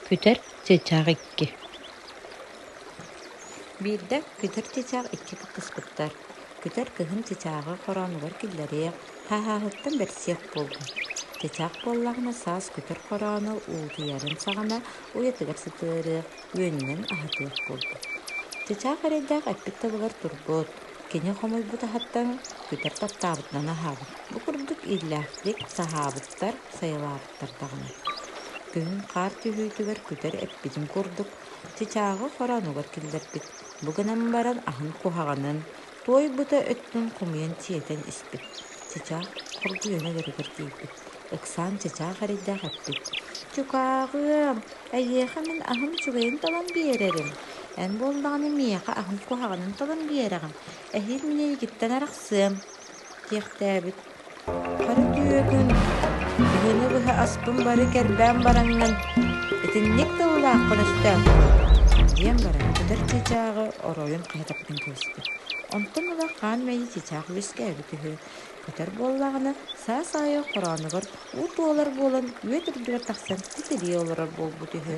Күтэр чыычаах икки Биирдэ күтэр чыычаах икки кыттыспыттар. Күтэр кыһын чыычааҕы хороонугар киллэриэх, хаһааһыттан бэрсиэх буолбут. Чыычаах буоллаҕына саас күтэр хорооно уутуйарын саҕана уйатыгар сытыарыах, үөнүнэн аһатыах буолбут. Чыычаах эрэйдээх эппит тылыгар турбут, кини хомуйбут аһыттан күтэр таптаабытынан аһаабыт. Бу курдук иллээхтик саһаабыттар, сайылаабыттар даҕаны. Күһүн хаар түһүүтүгэр күтэр эппитин курдук, чычааҕы хороонугар киллэрбит. Бу гынан баран аһын куһаҕанын, туойбута өттүн хомуйан сиэтэн испит. Чычаах хоргуйан өлөрүгэр тиийбит. Ыксаан чычаах эрэйдээх эппит: «Чукааҕыам, эйиэхэ мин аһым үчүгэйин талан биэрэрим. Эн буоллаҕына миэхэ аһым куһаҕанын талан биэрэҕин. Эһиил мин эйигиттэн арахсыам» диэхтээбит. Хара түөкүн, кыһыны быһа аспын бары кэрбээн бараҥҥын, итинник тыллааххын өстөөххүн, диэн баран көтөр чыычааҕы оройун хайа таппытын кэбиспит. Онтон ыла хаан мэйии чыычаах үөскээбит үһү. Көтөр буоллаҕына, саас аайы хороонугар уу туолар буолан үөт үрдүгэр тахсан титирии олорор буолбут үһү.